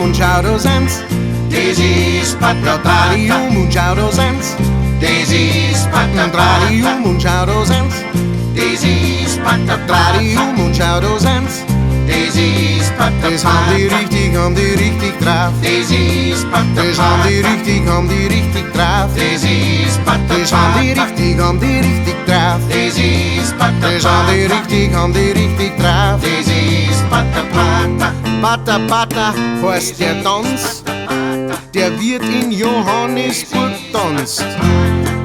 um und schau, da sind's. Das ist Ja, Pata dreh dich Pata. um und schau, da sind's. Das ist Pata Dreh dich Pata. um und schau, da sind's. Das ist Pata Dreh dich Pata. um und schau, da sind's. Das ist Pata Das haben die Pata. richtig, haben die richtig drauf. Das ist Pata Das haben die Pata. richtig, haben die richtig drauf. Das ist Pata Das haben die Pata. richtig, haben die richtig drauf. Das ist Pata Das haben die Pata. richtig, haben die richtig drauf. Das ist Pata Pata. Pata Pata heißt der Tanz, der wird in Johannesburg tanzt.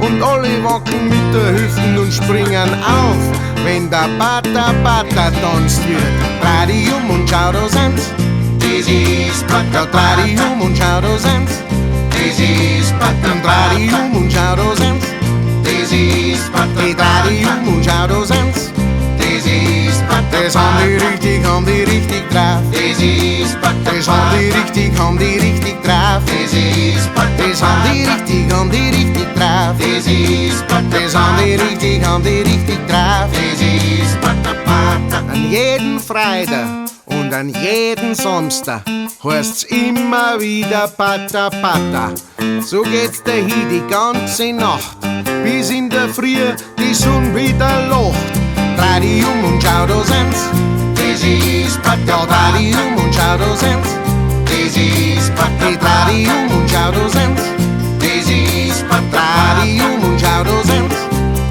Und alle wackeln mit der Hüften und springen auf, wenn der Pata Pata tanzt wird. Dreh dich um und schau, da sind's. Das ist Ja, Pata dreh dich Pata. um und schau, da sind's. Das ist Pata Dreh dich Pata. um und schau, da sind's. Das ist Pata Ich dreh dich Pata. um und schau, da sind's. Das ist Pata Das haben die Pata. richtig, haben die richtig drauf. Das ist Pata Das haben die Pata. richtig, haben die richtig drauf. Das ist Pata Das haben die Pata. richtig, haben die richtig drauf. Das ist Pata Das haben die Pata. richtig, haben die richtig drauf. Das ist Pata Pata. An jeden Freitag und an jeden Samstag heißt's immer wieder Pata Pata. So geht's dahin die ganze Nacht, bis in der Früh die Sonne wieder lacht. Dreh dich um und schau, da sind's. Das ist Pata Ja, dreh dich Pata. um und schau, da sind's. Das ist Pata Ich dreh dich Pata. um und schau, da sind's. Das ist Pata Dreh dich Pata. um und schau, da sind's.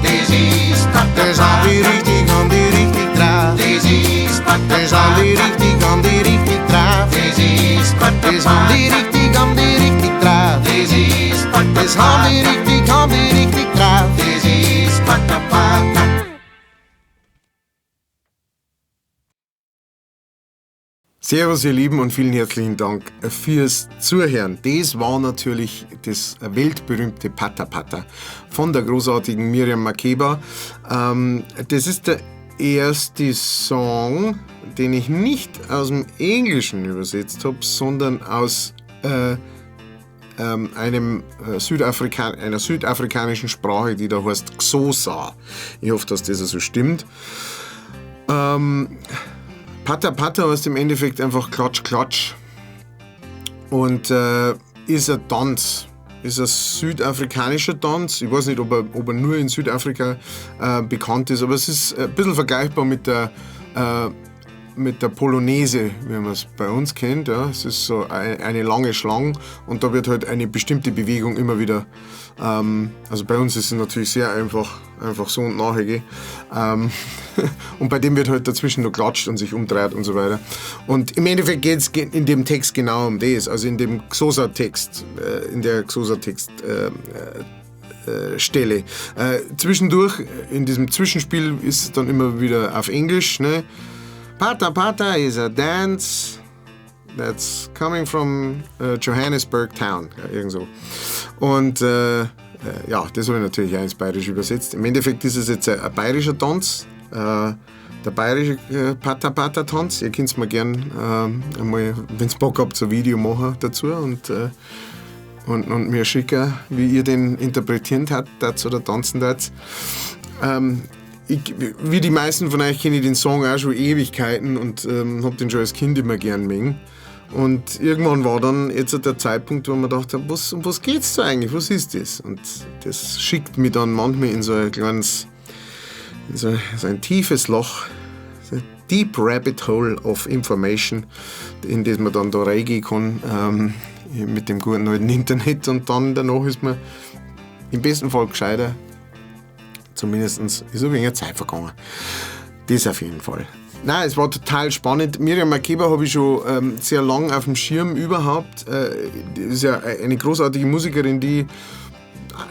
Das ist Pata Das haben die Pata. richtig, haben die richtig drauf. Das ist Pata Das haben die Pata. richtig, haben die richtig drauf. Das ist Pata Das haben die Pata. richtig, haben die richtig drauf. Das ist Pata Das haben die Pata. richtig, haben die richtig drauf. Das ist Pata Pata. Servus, ihr Lieben, und vielen herzlichen Dank fürs Zuhören. Das war natürlich das weltberühmte Pata Pata von der großartigen Miriam Makeba. Das ist der erste Song, den ich nicht aus dem Englischen übersetzt habe, sondern aus einem einer südafrikanischen Sprache, die da heißt Xhosa. Ich hoffe, dass das so stimmt. Pata Pata heißt im Endeffekt einfach Klatsch Klatsch und ist ein Tanz, ist ein südafrikanischer Tanz. Ich weiß nicht, ob er nur in Südafrika bekannt ist, aber es ist ein bisschen vergleichbar mit der Polonaise, wie man es bei uns kennt. Ja. Es ist so eine lange Schlange und da wird halt eine bestimmte Bewegung immer wieder, also bei uns ist es natürlich sehr einfach, einfach so und nachher gehen. Und bei dem wird halt dazwischen noch klatscht und sich umdreht und so weiter. Und im Endeffekt geht's in dem Text genau um das, also in dem Xhosa-Text, in der Xhosa-Text Stelle. Zwischendurch, in diesem Zwischenspiel ist es dann immer wieder auf Englisch, ne? Pata Pata is a dance that's coming from Johannesburg town. Ja, irgend so. Und ja, das habe ich natürlich auch ins Bayerische übersetzt. Im Endeffekt ist es jetzt ein bayerischer Tanz, der bayerische Pata Pata Tanz. Ihr könnt's mir gern einmal, wenn's Bock habt, so ein Video machen dazu und mir schicken, wie ihr den interpretieren habt oder tanzen habt. Wie die meisten von euch kenne ich den Song auch schon Ewigkeiten und hab den schon als Kind immer gern mögen. Und irgendwann war dann jetzt der Zeitpunkt, wo man gedacht hat, um was geht's da eigentlich, was ist das? Und das schickt mich dann manchmal in so ein kleines, in so, so ein tiefes Loch, so ein Deep Rabbit Hole of Information, in das man dann da reingehen kann, mit dem guten alten Internet. Und dann danach ist man im besten Fall gescheiter. Zumindest ist ein wenig Zeit vergangen. Das auf jeden Fall. Nein, es war total spannend. Miriam Makeba habe ich schon sehr lang auf dem Schirm überhaupt. Die ist ja eine großartige Musikerin, die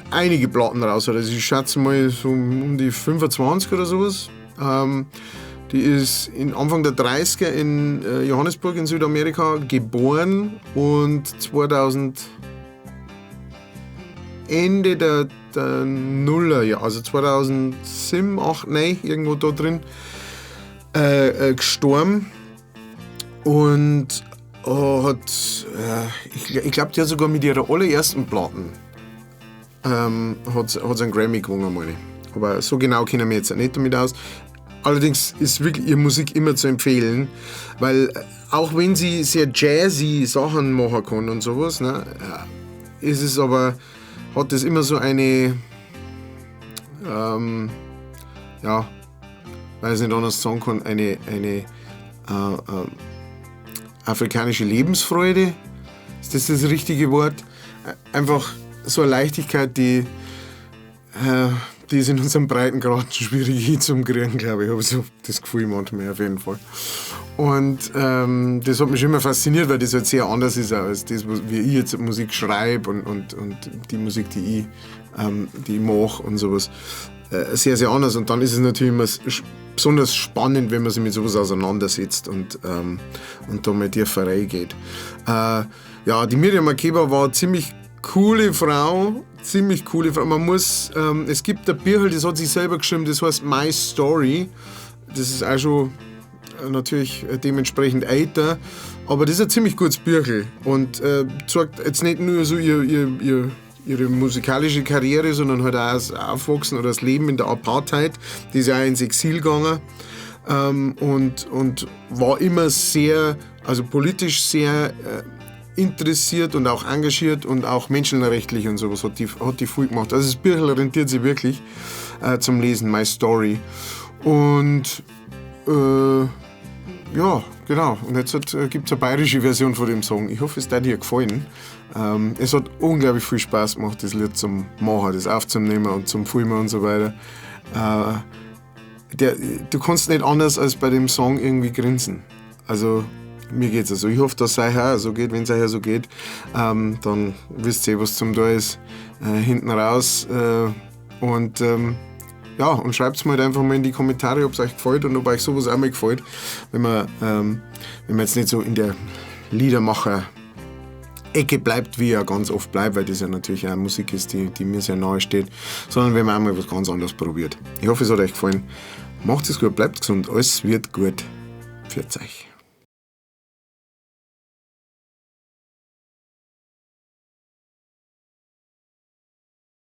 einige Platten raus hat. Also ich schätze mal so um die 25 oder sowas. Die ist in Anfang der 30er in Johannesburg in Südamerika geboren und 2000 Ende der Nullerjahre, also 2007, 8, 9, irgendwo da drin, gestorben und hat, ich glaub, die hat sogar mit ihrer allerersten Platten hat sie einen Grammy gewonnen, meine ich. Aber so genau kennen wir jetzt nicht damit aus. Allerdings ist wirklich ihre Musik immer zu empfehlen, weil auch wenn sie sehr jazzy Sachen machen kann und sowas, ne, ist es aber, hat es immer so eine, ja, weiß nicht anders sagen kann, eine afrikanische Lebensfreude. Ist das das richtige Wort? Einfach so eine Leichtigkeit, die ist in unserem Breitengrad schwierig hinzukriegen, glaube ich. Ich habe so das Gefühl manchmal auf jeden Fall. Und das hat mich immer fasziniert, weil das halt sehr anders ist als das, wie ich jetzt Musik schreibe und die Musik, die ich mache und sowas. Sehr, sehr anders. Und dann ist es natürlich immer besonders spannend, wenn man sich mit sowas auseinandersetzt und da mal tiefer reingeht. Ja, die Miriam Makeba war eine ziemlich coole Frau, ziemlich coole Frau. Es gibt ein Bücherl, das hat sie selber geschrieben, das heißt My Story. Das ist auch schon natürlich dementsprechend älter, aber das ist ein ziemlich gutes Bücherl und zeigt jetzt nicht nur so ihre musikalische Karriere, sondern halt auch das Aufwachsen oder das Leben in der Apartheid. Die ist ja auch ins Exil gegangen und war immer sehr, also politisch sehr interessiert und auch engagiert und auch menschenrechtlich und sowas hat die viel gemacht. Also das Bücherl rentiert sich wirklich zum Lesen, My Story. Und ja, genau. Und jetzt gibt es eine bayerische Version von dem Song. Ich hoffe, es hat dir gefallen. Es hat unglaublich viel Spaß gemacht, das Lied zum Machen, das aufzunehmen und zum Filmen und so weiter. Du kannst nicht anders als bei dem Song irgendwie grinsen. Also mir geht's so. Ich hoffe, dass es euch auch so geht. Wenn es euch auch so geht, dann wisst ihr, was zum da ist, hinten raus. Und ja, und schreibt's mir halt einfach mal in die Kommentare, ob's euch gefällt und ob euch sowas auch mal gefällt, wenn man jetzt nicht so in der Liedermacher-Ecke bleibt, wie ja ganz oft bleibt, weil das ja natürlich auch Musik ist, die mir sehr nahe steht, sondern wenn man auch mal was ganz anderes probiert. Ich hoffe, es hat euch gefallen. Macht es gut, bleibt gesund, alles wird gut. Pfiat euch.